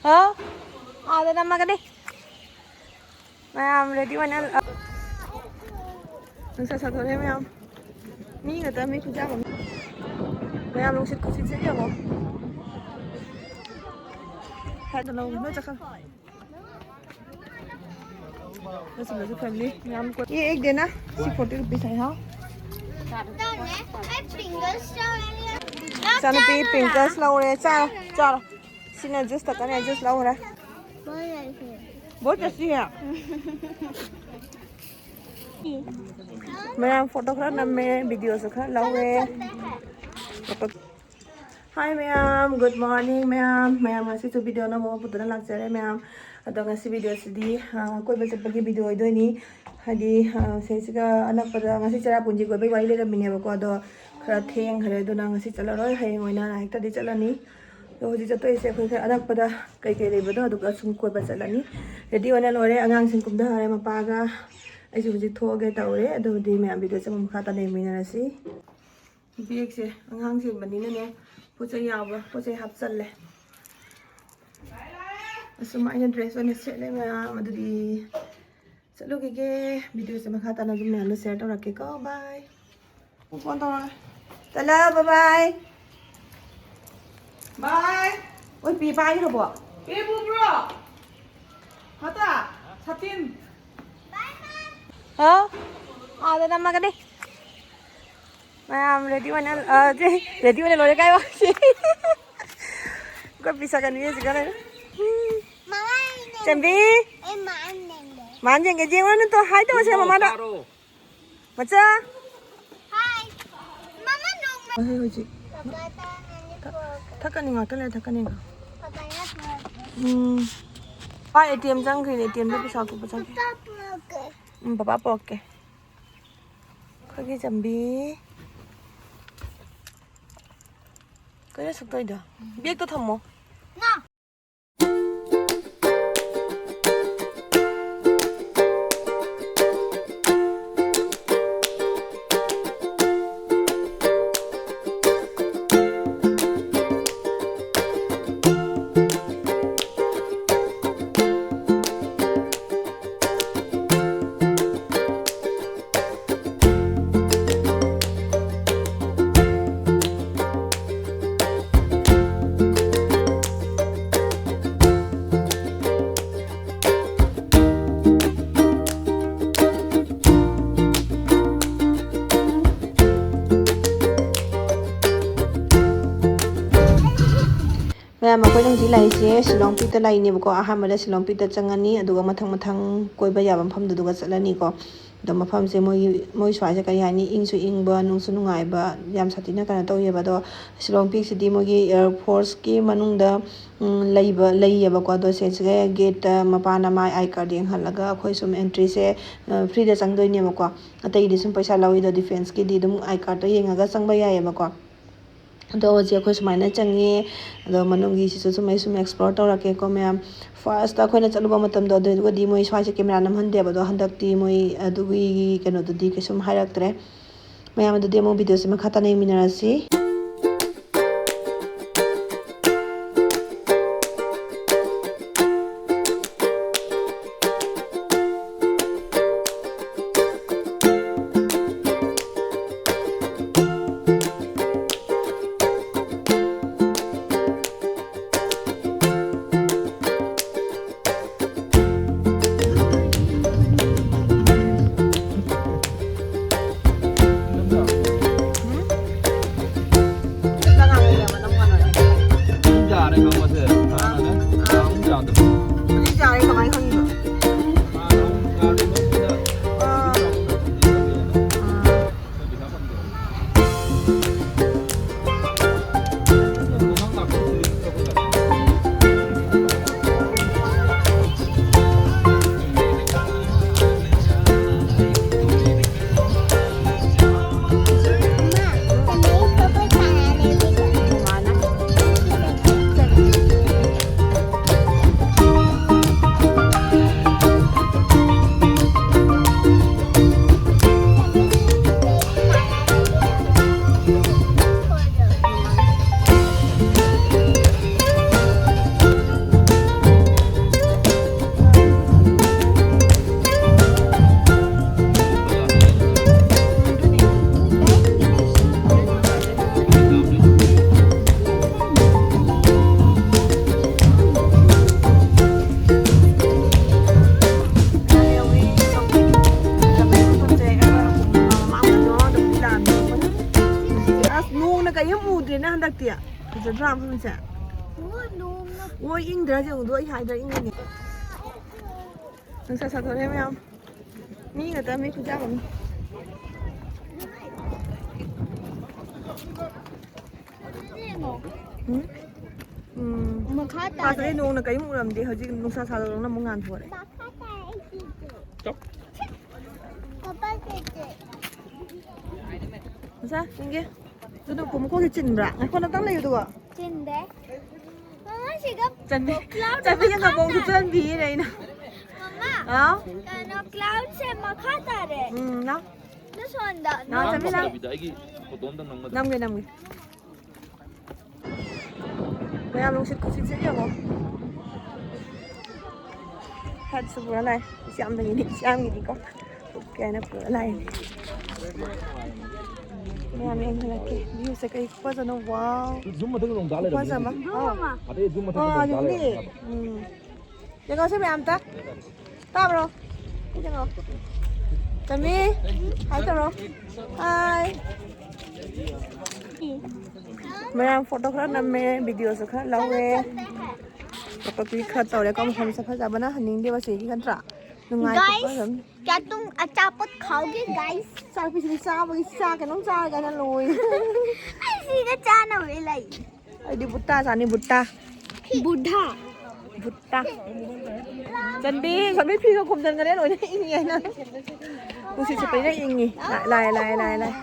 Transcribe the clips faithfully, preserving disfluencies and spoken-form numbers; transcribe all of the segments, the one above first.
ꯑ? ꯑꯥꯗ ꯅꯝꯃꯒꯅꯤ꯫ ꯃꯌꯥꯝ ready ꯑꯣꯏꯅ, ꯑ, ꯅꯨꯡꯁꯥ ꯁꯥꯗꯣꯔꯛꯑꯦ ꯃꯌꯥꯝ꯫ ꯃꯤ ꯉꯥꯛꯇ, ꯃꯤ ꯈꯨꯌꯥꯝ ꯑꯃ꯫ ꯃꯌꯥꯝ ꯅꯨꯡꯁꯤꯠ ꯈꯨꯁꯤꯠꯁꯦ ꯌꯦꯡꯉꯣ꯫ ꯍꯥꯏꯗ ꯂꯧ ꯂꯣꯏ ꯆꯠꯈ꯭ꯔꯦ꯫ ꯃꯁꯤꯃꯁꯨ family ꯃꯌꯥꯝ ꯀꯣꯏ-, ये एक देना, सी forty rupees है, हाँ। ꯏꯆꯥꯅꯨꯄꯤ Pringles ꯂꯧꯔꯦ, ꯆꯥꯔꯣ, ꯆꯥꯔꯣ꯫ ꯁꯤꯅ juice ꯊꯛꯀꯅꯤ, juice ꯂꯧꯈ꯭ꯔꯦ꯫ बहुत tasty है। ꯃꯌꯥꯝ photo ꯈꯔ ꯅꯝꯃꯦ, videoꯁꯨ ꯈꯔ ꯂꯧꯔꯦ꯫ Hi ꯃꯌꯥꯝ, good morning ꯃꯌꯥꯝ꯫ ꯃꯌꯥꯝ ꯉꯁꯤꯁꯨ video ꯑꯅꯧꯕ ꯑꯃ ꯄꯨꯗꯨꯅ ꯂꯥꯛꯆꯔꯦ ꯃꯌꯥꯝ꯫ ꯑꯗꯣ ꯉꯁꯤ videoꯁꯤꯗꯤ, ꯑ, ꯀꯣꯏꯕ ꯆꯠꯄꯒꯤ video ꯑꯣꯏꯗꯣꯏꯅꯤ꯫ ꯍꯥꯏꯗꯤ, ꯑ, ꯁꯤꯗꯩꯁꯤꯗ ꯑꯅꯛꯄꯗ ꯉꯁꯤ ꯆꯦꯔꯥꯄꯨꯟꯖꯤ ꯀꯣꯏꯕꯒꯤ ꯋꯥꯔꯤ ꯂꯩꯔꯝꯃꯤꯅꯦꯕꯀꯣ, ꯑꯗꯣ ꯈꯔ ꯊꯦꯡꯈ꯭ꯔꯦ, ꯑꯗꯨꯅ ꯉꯁꯤ ꯆꯠꯂꯔꯣꯏ, ꯍꯌꯦꯡ ꯑꯣꯏꯅ ꯍꯦꯛꯇꯗꯤ ꯆꯠꯂꯅꯤ꯫ ꯑꯗꯣ ꯍꯧꯖꯤꯛ ꯆꯠꯇꯣꯏꯁꯦ ꯑꯩꯈꯣꯏ ꯈꯔ ꯑꯅꯛꯄꯗ ꯀꯩꯀꯩ ꯂꯩꯕꯗꯣ ꯑꯗꯨꯒ ꯁꯨꯝ ꯀꯣꯏꯕ ꯆꯠꯂꯅꯤ꯫ Ready ꯑꯣꯏꯅ ꯂꯣꯏꯔꯦ, ꯑꯉꯥꯡꯁꯤꯡ ꯀꯨꯝꯊꯈꯔꯦ ꯃꯄꯥꯒ꯫ ꯑꯩꯁꯨ ꯍꯧꯖꯤꯛ ꯊꯣꯛꯑꯒꯦ ꯇꯧꯔꯦ꯫ ꯑꯗꯨꯕꯨꯗꯤ ꯃꯌꯥꯝ videoꯁꯦ ꯑꯃꯨꯛ ꯃꯈꯥ ꯇꯥꯅ ꯌꯦꯡꯃꯤꯟꯅꯔꯁꯤ꯫ Bagꯁꯦ ꯑꯉꯥꯡ ꯆꯦꯟꯕꯅꯤꯅꯅꯦ, ꯄꯣꯠ ꯆꯩ ꯌꯥꯎꯕ ꯄꯣꯠ ꯆꯩ ꯍꯥꯞꯆꯜꯂꯦ꯫ ꯑꯁꯨꯝ ꯑꯩꯅ dress ꯑꯣꯏꯅ ꯁꯦꯠꯂꯦ ꯃꯌꯥꯝ꯫ ꯑꯗꯨꯗꯤ ꯆꯠꯂꯨꯈꯤꯒꯦ꯫ Videoꯁꯦ ꯃꯈꯥ ꯇꯥꯅ ꯑꯗꯨꯝ ꯃꯌꯥꯝꯗ share ꯇꯧꯔꯛꯀꯦꯀꯣ꯫ Bye꯫ Phone ꯇꯧꯔꯛꯑꯦ꯫ ꯆꯠꯂꯣ, bye bye꯫ Bye꯫ ꯑꯣꯏ, ꯄꯤ ꯄꯥꯏꯈ꯭ꯔꯕꯣ? ꯄꯤ ꯄꯨꯕ꯭ꯔꯣ? ꯍꯥꯇꯥ, ꯁꯥꯇꯤꯟ꯫ ꯍꯥꯎ? ꯑꯥꯗ ꯅꯝꯃꯒꯅꯤ꯫ ꯃꯌꯥꯝ ready ꯑꯣꯏꯅ, ꯑ, ꯁꯤ ready ꯑꯣꯏꯅ ꯂꯣꯏꯔꯦ ꯀꯥꯏ ꯋꯥꯁꯤ꯫ ꯑꯩꯈꯣꯏ ꯄꯤꯁꯛ ꯑꯅꯤ ꯍꯧꯖꯤꯛꯀ ꯂꯩꯔꯦ꯫ ꯆꯦꯝꯕꯤ꯫ ꯃꯥꯟ ꯌꯦꯡꯒꯦ, ꯌꯦꯡꯉꯣ ꯅꯪ ꯇꯣ, hi ꯇꯧꯁꯦ ꯃꯃꯥꯗ꯫ ꯃꯆꯥ꯫ ꯍꯣꯏ, ꯍꯣꯏ, ꯍꯧꯖꯤꯛ꯫ ꯊꯛꯀꯅꯤ, ꯉꯥꯛꯇ ꯂꯩꯔ ꯊꯛꯀꯅꯤ꯫ ꯎꯝ꯫ ꯄꯥ, ATM ꯆꯪꯈ꯭ꯔꯤꯅꯦ, ATMꯗ ꯄꯩꯁꯥ ꯀꯣꯛꯄ ꯆꯪꯈ꯭ꯔꯦ꯫ ꯎꯝ, ꯄꯄꯥ ꯄꯣꯔꯛꯀꯦ꯫ ꯑꯩꯈꯣꯏꯒꯤ ꯆꯝꯕꯤ꯫ ꯀꯩꯅꯣ ꯁꯨꯛꯇꯣꯏꯗꯣ? Bagꯇꯣ ꯊꯝꯃꯣ꯫ ꯍꯧꯖꯤꯛ ꯂꯥꯛꯏꯁꯦ ꯁꯤꯂꯣꯡ ꯄꯤꯛꯇ ꯂꯥꯛꯏꯅꯦꯕꯀꯣ꯫ ꯑꯍꯥꯟꯕꯗ ꯁꯤꯂꯣꯡ ꯄꯤꯛꯇ ꯆꯪꯉꯅꯤ, ꯑꯗꯨꯒ ꯃꯊꯪ ꯃꯊꯪ ꯀꯣꯏꯕ ꯌꯥꯕ ꯃꯐꯝꯗꯨꯗꯨꯒ ꯆꯠꯂꯅꯤꯀꯣ꯫ ꯑꯗꯣ ꯃꯐꯝꯁꯦ ꯃꯣꯏꯒꯤ, ꯃꯣꯏ ꯁ꯭ꯋꯥꯏꯁꯦ ꯀꯔꯤ ꯍꯥꯏꯅꯤ, ꯏꯪꯁꯨ ꯏꯪꯕ, ꯅꯨꯡꯁꯨ ꯅꯨꯡꯉꯥꯏꯕ, ꯌꯥꯝ ꯁꯥꯊꯤꯅ ꯀꯩꯅꯣ ꯇꯧꯋꯦꯕ꯫ ꯑꯗꯣ ꯁꯤꯂꯣꯡ ꯄꯤꯛꯁꯤꯗꯤ ꯃꯣꯏꯒꯤ ꯑꯦꯌꯔ ꯐꯣꯔꯁꯀꯤ ꯃꯅꯨꯡꯗ, ꯎꯝ, ꯂꯩꯕ, ꯂꯩꯌꯦꯕꯀꯣ꯫ ꯑꯗꯣ ꯁꯤꯁꯤꯒ ꯒꯦꯠꯇ ꯃꯄꯥꯅ ꯃꯥꯏ ꯑꯥꯏ ꯀꯥꯔꯗ ꯌꯦꯡꯍꯜꯂꯒ ꯑꯩꯈꯣꯏ ꯁꯨꯝ ꯑꯦꯟꯇ꯭ꯔꯤꯁꯦ, ꯑ, ꯐ꯭ꯔꯤꯗ ꯆꯪꯗꯣꯏꯅꯦꯕꯀꯣ꯫ ꯑꯇꯩꯗꯤ ꯁꯨꯝ ꯄꯩꯁꯥ ꯂꯧꯋꯤ, ꯑꯗꯣ ꯗꯤꯐꯦꯟꯁꯀꯤꯗꯤ ꯑꯗꯨꯝ ꯑꯥꯏ ꯀꯥꯔꯗꯇꯣ ꯌꯦꯡꯉꯒ ꯆꯪꯕ ꯌꯥꯏꯌꯦꯕꯀꯣ꯫ ꯑꯗꯣ ꯍꯧꯖꯤꯛ ꯑꯩꯈꯣꯏ ꯁꯨꯃꯥꯏꯅ ꯆꯪꯉꯦ꯫ ꯑꯗꯣ ꯃꯅꯨꯡꯒꯤꯁꯤꯁꯨ ꯁꯨꯝ ꯑꯩ ꯁꯨꯝ ꯑꯦꯛꯁꯄ꯭ꯂꯣꯔ ꯇꯧꯔꯛꯀꯦꯀꯣ ꯃꯌꯥꯝ꯫ ꯐꯥꯔꯁꯇ ꯑꯩꯈꯣꯏꯅ ꯆꯠꯂꯨꯕ ꯃꯇꯝꯗꯣ, ꯑꯗꯨꯗꯨꯒꯗꯤ ꯃꯣꯏ ꯁ꯭ꯋꯥꯏꯁꯦ ꯀꯦꯃꯦꯔꯥ ꯅꯝꯍꯟꯗꯦꯕ꯫ ꯑꯗꯣ ꯍꯟꯗꯛꯇꯤ ꯃꯣꯏ ꯑꯗꯨꯒꯤ ꯀꯩꯅꯣꯗꯨꯗꯤ ꯀꯩꯁꯨꯝ ꯍꯥꯏꯔꯛꯇ꯭ꯔꯦ꯫ ꯃꯌꯥꯝ, ꯑꯗꯨꯗꯤ ꯑꯃꯨꯛ ꯚꯤꯗꯤꯑꯣꯁꯦ ꯃꯈꯥ ꯇꯥꯅ ꯌꯦꯡꯃꯤꯟꯅꯔꯁꯤ꯫ ꯍꯧꯖꯤꯛ ꯌꯥꯔꯦ ꯀꯃꯥꯏꯅ ꯈꯪꯉꯤꯕ? ꯑꯁ, ꯅꯣꯡꯅ ꯀꯔꯤꯝ ꯎꯗ꯭ꯔꯦꯅꯦ ꯍꯟꯗꯛꯇꯤ꯫ ꯐꯖꯗ꯭ꯔꯥ ꯃꯐꯝꯁꯦ? ꯍꯣꯏ, ꯏꯪꯗ꯭ꯔꯥ ꯌꯦꯡꯉꯨꯗꯣ, ꯑꯩ ꯍꯥꯏꯗ꯭ꯔꯥ ꯏꯪꯉꯤꯅꯦ꯫ ꯅꯨꯡꯁꯥ ꯁꯥꯗꯣꯔꯛꯑꯦ ꯃꯌꯥꯝ꯫ ꯃꯤ ꯉꯥꯛꯇ, ꯃꯤ ꯈꯨꯌꯥꯝ ꯑꯃ꯫ ꯎꯝ? ꯎꯝ꯫ ꯃꯈꯥ ꯇꯥꯔꯦ꯫ ꯉꯁꯥꯏ ꯅꯣꯡꯅ ꯀꯔꯤꯝ ꯎꯔꯝꯗꯦ, ꯍꯧꯖꯤꯛ ꯅꯨꯡꯁꯥ ꯁꯥꯗꯣꯔꯛꯑꯒ ꯑꯃꯨꯛ ꯉꯥꯟꯊꯣꯔꯛꯑꯦ꯫ ꯃꯈꯥ ꯇꯥꯔꯦ ꯑꯩ ꯁꯤꯁꯦ꯫ ꯄꯥꯄꯥ ꯁꯤꯁꯦ꯫ ꯃꯆꯥ, ꯆꯪꯒꯦ꯫ ꯑꯗꯨꯅ ꯎꯄꯨ ꯃꯈꯣꯡꯁꯦ ꯆꯤꯟꯕ꯭ꯔꯥ? ꯉꯥꯏꯈꯣ, ꯉꯥꯛꯇꯪ ꯂꯩꯌꯨ ꯑꯗꯨꯒ꯫ ꯆꯤꯟꯗꯦ꯫ ꯃꯃꯥ, ꯁꯤꯒ ꯆꯟꯕꯤ-, cloud ꯆꯟꯕꯤꯒ ꯃꯈꯥ ꯅꯥꯀꯣꯡ ꯇꯥꯔꯦ꯫ ꯈꯨꯠꯆꯟꯕꯤ ꯑꯩꯅ꯫ ꯃꯃꯥ, ꯍꯥꯎ? ꯀꯩꯅꯣ, cloudꯁꯦ ꯃꯈꯥ ꯇꯥꯔꯦ꯫ ꯎꯝ, ꯂꯥꯎ꯫ ꯑꯗꯨ ꯁꯣꯝꯗ꯫ ꯂꯥꯎ, ꯆꯟꯕꯤ, ꯂꯥꯎ꯫ ꯅꯠꯇꯕꯤꯗ ꯑꯩꯒꯤ ꯐꯣꯇꯣ ꯑꯝꯇ ꯅꯝꯒꯗꯕ꯫ ꯅꯝꯒꯦ, ꯅꯝꯒꯦ꯫ ꯃꯌꯥꯝ ꯅꯨꯡꯁꯤꯠ ꯈꯨꯁꯤꯠꯁꯦ ꯌꯦꯡꯉꯣ꯫ ꯍꯠꯁꯨ ꯄꯨꯔ ꯂꯥꯛꯑꯦ꯫ ꯏꯆꯦ ꯌꯥꯝꯗꯒꯤꯗꯤ, ꯏꯆꯦ ꯌꯥꯝꯒꯤꯗꯤꯀꯣ꯫ ꯀꯩꯅ ꯄꯨꯔ ꯂꯥꯛꯏꯅꯦ꯫ ꯃꯌꯥꯝ ꯌꯦꯡꯍꯜꯂꯛꯀꯦ꯫ Viewꯁꯦ ꯀꯩ ꯈꯨꯐꯖꯅꯣ꯫ Wow꯫ ꯖꯨꯝ ꯃꯊꯛꯇ ꯅꯣꯡ ꯇꯥ ꯂꯩꯔꯝꯃꯦ ꯈꯨꯐꯖ ꯑꯃ꯫ ꯍꯧꯖꯤꯛ꯫ ꯑꯥ꯫ ꯑꯗꯩ ꯖꯨꯝ ꯃꯊꯛꯇ ꯑꯥ, ꯅꯣꯡ ꯇꯥ ꯌꯦꯡꯅꯤꯡꯉꯦ꯫ ꯂꯩꯔꯝꯃꯦ ꯍꯥꯏꯕ꯫ ꯎꯝ꯫ ꯌꯦꯡꯉꯣꯁꯦ ꯃꯌꯥꯝ ꯑꯝꯇ꯫ ꯇꯥꯕ꯭ꯔꯣ? ꯌꯦꯡꯉꯣ꯫ ꯆꯝꯃꯤ꯫ Hi ꯇꯧꯔꯣ꯫ Hi꯫ ꯃꯌꯥꯝ ꯐꯣꯇꯣ ꯈꯔ ꯅꯝꯃꯦ, videoꯁꯨ ꯈꯔ ꯂꯧꯔꯦ꯫ ꯐꯣꯇꯣ click ꯈꯔ ꯇꯧꯔꯦꯀꯣ, ꯃꯐꯝꯁꯦ ꯐꯖꯕꯅ ꯍꯟꯅꯤꯡꯗꯦꯕ ꯁꯤꯒꯤ ꯅꯠꯇ꯭ꯔꯥ? ꯅꯨꯡꯉꯥꯏ꯫ Guys, ꯈꯣꯠꯄ ꯑꯗꯨꯝ꯫ क्या तुम अचापत खाओगे, guys? ꯆꯥꯛꯄꯤꯁꯤꯗꯤ ꯆꯥꯕꯒꯤ ꯆꯥ ꯀꯩꯅꯣꯝ ꯆꯥꯔꯒꯅ ꯂꯣꯏꯔꯦ꯫ ꯑꯩ ꯁꯤꯒ ꯆꯥꯅꯕ ꯂꯩ꯫ ꯑꯩꯗꯤ ꯕꯨꯠꯇꯥ ꯆꯥꯅꯤ, ꯕꯨꯠꯇꯥ꯫ ꯕꯨꯙꯥ꯫ ꯕꯨꯠꯇꯥ꯫ ꯆꯟꯕꯤ, ꯆꯟꯕꯤ ꯐꯤꯒ ꯈꯨꯝꯖꯤꯟꯈꯔꯦ ꯂꯣꯏꯅ ꯏꯪꯉꯤ ꯍꯥꯏꯅ꯫ ꯅꯨꯡꯁꯤꯠ ꯁꯤꯠꯄꯅꯤꯅ ꯏꯪꯉꯤ꯫ ꯂꯥꯏ, ꯂꯥꯏ, ꯂꯥꯏ, ꯂꯥꯏ, ꯂꯥꯏ꯫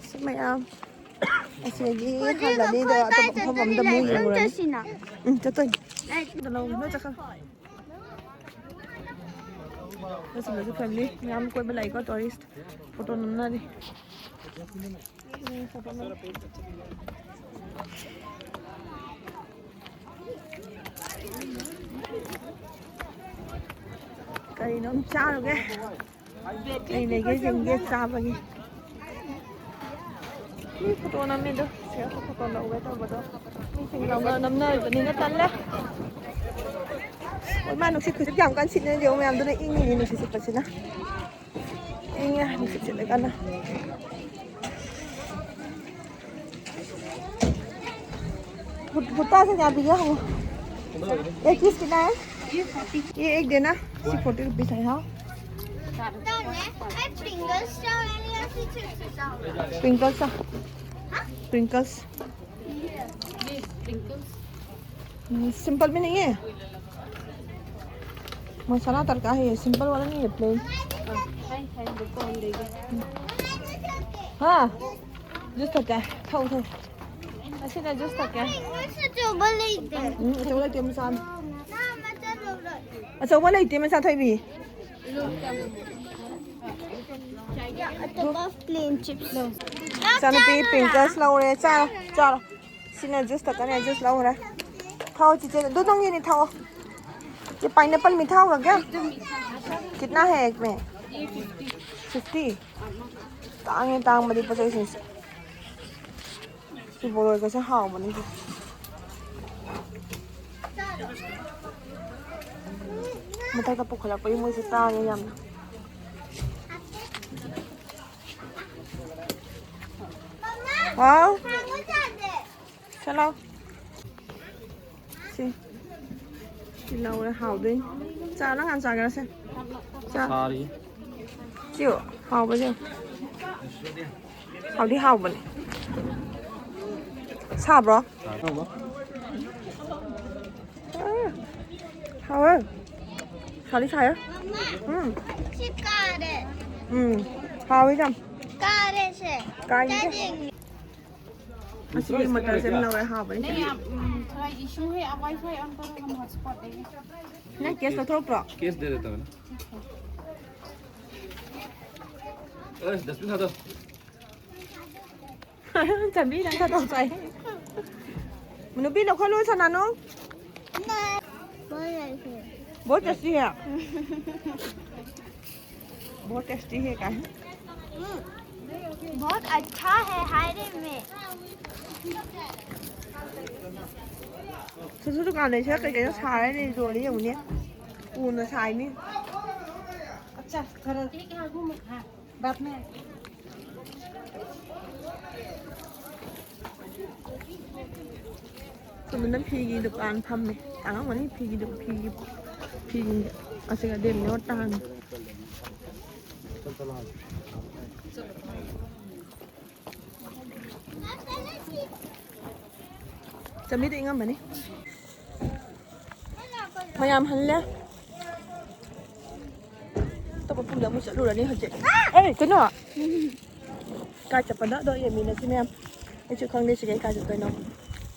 ꯁꯤ ꯃꯌꯥꯝ꯫ ꯑꯁꯤꯗꯒꯤ ꯍꯧꯖꯤꯛ ꯍꯜꯂꯅꯤꯗꯣ ꯑꯩꯈꯣꯏ ꯑꯇꯣꯞꯄ ꯀꯥꯏ ꯃꯐꯝ ꯑꯝꯗ ꯆꯠꯇꯣꯏꯅꯣ? ꯑꯃꯨꯛ ꯂꯥꯏꯔꯤꯛ ꯑꯃ ꯌꯦꯡꯉꯨꯔꯅꯤ꯫ ꯆꯠꯁꯤꯅ꯫ ꯎꯝ, ꯆꯠꯇꯣꯏꯅꯤ꯫ ꯂꯥꯏꯔꯤꯛ ꯂꯧ, ꯂꯣꯏ ꯆꯠꯈ꯭ꯔꯣ꯫ ꯃꯁꯤꯗꯁꯨ family ꯃꯌꯥꯝ ꯀꯣꯏꯕ ꯂꯥꯛꯏꯀꯣ, tourist꯫ ꯐꯣꯇꯣ ꯅꯝꯅꯔꯤ꯫ ꯎꯝ, ꯐꯣꯇꯣ ꯅꯝ-, ꯀꯔꯤꯅꯣꯝ ꯆꯥꯔꯨꯒꯦ꯫ ꯀꯩ ꯂꯩꯒꯦ ꯌꯦꯡꯒꯦ ꯆꯥꯕꯒꯤ꯫ ꯃꯤ ꯐꯣꯇꯣ ꯅꯝꯃꯤꯗꯣ, ꯁꯤꯗ ꯐꯣꯇꯣ ꯂꯧꯒꯦ ꯇꯧꯕꯗꯣ꯫ ꯃꯤꯁꯤꯡ ꯂꯧꯅ-, ꯅꯝꯅꯔꯤꯕꯅꯤꯅ ꯇꯜꯂꯦ꯫ ꯍꯣꯏ, ꯃꯥ ꯅꯨꯡꯁꯤꯠ ꯈꯨꯁꯤꯠ ꯌꯥꯝ ꯀꯟꯅ ꯁꯤꯠꯂꯦ, ꯌꯦꯡꯉꯣ ꯃꯌꯥꯝꯗꯨꯅ ꯏꯪꯉꯤꯅꯦ ꯅꯨꯡꯁꯤꯠ ꯁꯤꯠꯄꯁꯤꯅ꯫ ꯏꯪꯉꯦ ꯅꯨꯡꯁꯤꯠ ꯁꯤꯠꯂꯦ ꯀꯟꯅ꯫ भुट्टा से क्या भैया हो? एक पीस कितना है? ये एक देना। सिक्स फोर्टी रुपीज है। हाँ। प्रिंकल्स सा। प्रिंकल्स। सिंपल में नहीं है? मसाला तड़का है ये, सिंपल वाला नहीं है, प्लेन। हाँ, जूस तड़का है, खाओ, खाओ। अच्छा ना, जूस तड़का है। ꯆꯧꯕ ꯂꯩꯇꯦ꯫ ꯎꯝ, ꯑꯆꯧꯕ ꯂꯩꯇꯦ, ꯃꯆꯥꯅꯤ꯫ ꯃꯆꯥ ꯂꯧꯔꯣꯏ꯫ ꯑꯆꯧꯕ ꯂꯩꯇꯦ, ꯃꯆꯥ ꯊꯣꯏꯕꯤ꯫ ꯑꯆꯧꯕ plain chips ꯂꯧ꯫ ꯏꯆꯥꯅꯨꯄꯤ ꯄꯤꯡꯀꯜꯁ ꯂꯧꯔꯦ, ꯆꯥꯔꯣ, ꯆꯥꯔꯣ꯫ ꯁꯤꯅ ꯖꯨꯁ ꯊꯛꯀꯅꯤ, ꯖꯨꯁ ꯂꯧꯈ꯭ꯔꯦ꯫ ꯊꯥꯎ ꯆꯤꯆꯦ, ꯑꯗꯨ ꯅꯪꯒꯤꯅꯤ ꯊꯥꯎ꯫ ꯆꯦ ꯄꯥꯏꯅꯦꯄꯜ ꯃꯤ ꯊꯥꯎ ꯈꯛꯀꯦ? कितना है एक में? फिफ्टी। ꯇꯥꯡꯉꯦ, ꯇꯥꯡꯕꯗꯤ ꯄꯣꯠ ꯆꯩꯁꯤꯡꯁꯦ꯫ ꯁꯤ ꯕꯣꯔꯣꯏꯒꯁꯦ ꯍꯥꯎꯕꯅꯤ꯫ ꯃꯊꯛꯇ ꯄꯨꯈꯠꯂꯛꯄꯒꯤ ꯃꯣꯏꯁꯦ ꯇꯥꯡꯉꯦ ꯌꯥꯝꯅ꯫ ꯋꯥꯎ꯫ ꯆꯠꯂꯣ꯫ ꯁꯤ꯫ ꯁꯤ ꯂꯧꯔꯦ, ꯍꯥꯎꯗꯣꯏꯅꯤ꯫ ꯆꯥ, ꯅꯪ ꯍꯥꯟꯅ ꯆꯥꯒꯦꯔꯥ ꯁꯦ? ꯆꯥ꯫ ꯁꯥꯔꯤ꯫ ꯁꯤ ꯍꯥꯎꯕꯁꯦ꯫ ꯍꯥꯎꯗꯤ ꯍꯥꯎꯕꯅꯦ꯫ ꯁꯥꯕ꯭ꯔꯣ? ꯁꯥꯕ꯭ꯔꯣ? ꯎꯝ꯫ ꯍꯥꯎꯋꯦ꯫ ꯁꯥꯗꯤ ꯁꯥꯏꯌꯦ꯫ ꯎꯝ꯫ ꯁꯤ ꯀꯥꯔꯦ꯫ ꯎꯝ꯫ ꯍꯥꯎꯋꯦ ꯌꯥꯝ꯫ ꯀꯥꯔꯦ ꯁꯦ꯫ ꯀꯥꯏꯗꯦ꯫ ꯆꯥꯅꯤꯡꯉꯦ꯫ ꯑꯁꯤꯒꯤ ꯃꯇꯔꯁꯦ ꯌꯥꯝ ꯂꯧꯔꯦ, ꯍꯥꯎꯕꯅꯤ꯫ नहीं, आप, उम, थोड़ा इशू है, आप वाईफाई ऑन करो, हम हॉटस्पॉट देंगे। ꯅꯪ ꯀꯦꯁ ꯂꯧꯊꯣꯔꯛꯇ꯭ꯔꯣ? केस दे देता हूँ ना। ए, डस्टबिन हटा। ꯆꯥꯟꯕꯤ, ꯅꯪ ꯊꯥꯗꯣꯛ ꯆꯥꯏ꯫ ꯅꯨꯄꯤ ꯂꯧꯈꯠꯂꯨ, ꯁꯥꯟꯅꯅꯨ꯫ बहुत टेस्टी है। बहुत टेस्टी है ꯀꯥꯏ꯫ बहुत अच्छा है, हाय रे में। ꯁꯨꯁꯨ ꯗꯨꯀꯥꯟꯗꯩ ꯁꯤꯗ ꯀꯩ ꯀꯩꯅꯣ ꯁꯥꯔ ꯂꯩ, ꯌꯣꯜꯂꯤ ꯌꯦꯡꯉꯨꯅꯦ꯫ ꯎꯅ ꯁꯥꯏꯅꯤ꯫ अच्छा, खरं। बाद में। ꯁꯣꯝꯗꯅ ꯐꯤꯒꯤ ꯗꯨꯀꯥꯟ ꯐꯝꯃꯦ꯫ ꯇꯥꯡꯉꯝꯒꯅꯤ ꯐꯤꯒꯤ ꯗꯨ-, ꯐꯤꯒꯤ, ꯐꯤꯁꯤꯡꯁꯦ꯫ ꯑꯁꯤꯒ ꯗꯦꯝꯅꯦ ꯇꯥꯡꯉꯤ꯫ ꯆꯥꯝꯃꯔꯤꯗ ꯏꯪꯉꯝꯃꯅꯤ꯫ ꯃꯌꯥꯝ ꯍꯜꯂꯦ꯫ ꯑꯇꯣꯞꯄ ꯄꯨꯡꯗ ꯑꯃꯨꯛ ꯆꯠꯂꯨꯔꯅꯤ ꯍꯧꯖꯤꯛ꯫ ꯑꯦ, ꯀꯩꯅꯣ? ꯀꯥꯏ ꯆꯠꯄꯅꯣ? ꯑꯗꯣ ꯌꯦꯡꯃꯤꯟꯅꯁꯤ ꯃꯌꯥꯝ꯫ ꯑꯩꯁꯨ ꯈꯪꯗꯦ ꯁꯤꯗꯩ ꯀꯥꯏ ꯆꯠꯇꯣꯏꯅꯣ꯫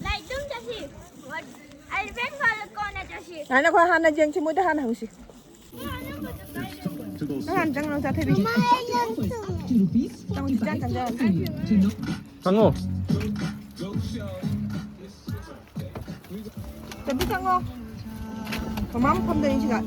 ꯂꯥꯏꯠ ꯑꯗꯨꯝ ꯆꯠꯁꯤ꯫ ꯑꯦꯂꯤꯐꯦꯟ ꯐꯥꯜꯗ ꯀꯣꯟꯅ ꯆꯠꯁꯤ꯫ ꯉꯥꯏꯅꯈꯣ, ꯍꯥꯟꯅ ꯌꯦꯡꯁꯤ, ꯃꯣꯏꯗ ꯍꯥꯟꯅ ꯍꯪꯁꯤ꯫ ꯅꯪ ꯍꯥꯟꯅ ꯆꯪꯉꯣ, ꯆꯥꯊꯣꯏꯕꯤ꯫ ꯆꯪꯉꯣ, ꯆꯤꯆꯥ, ꯆꯪꯉꯣ꯫ ꯆꯪꯉꯣ꯫ ꯆꯠꯄꯤ ꯆꯪꯉꯣ꯫ ꯃꯃꯥ ꯃꯐꯝꯗꯅꯤ ꯁꯤꯗ꯫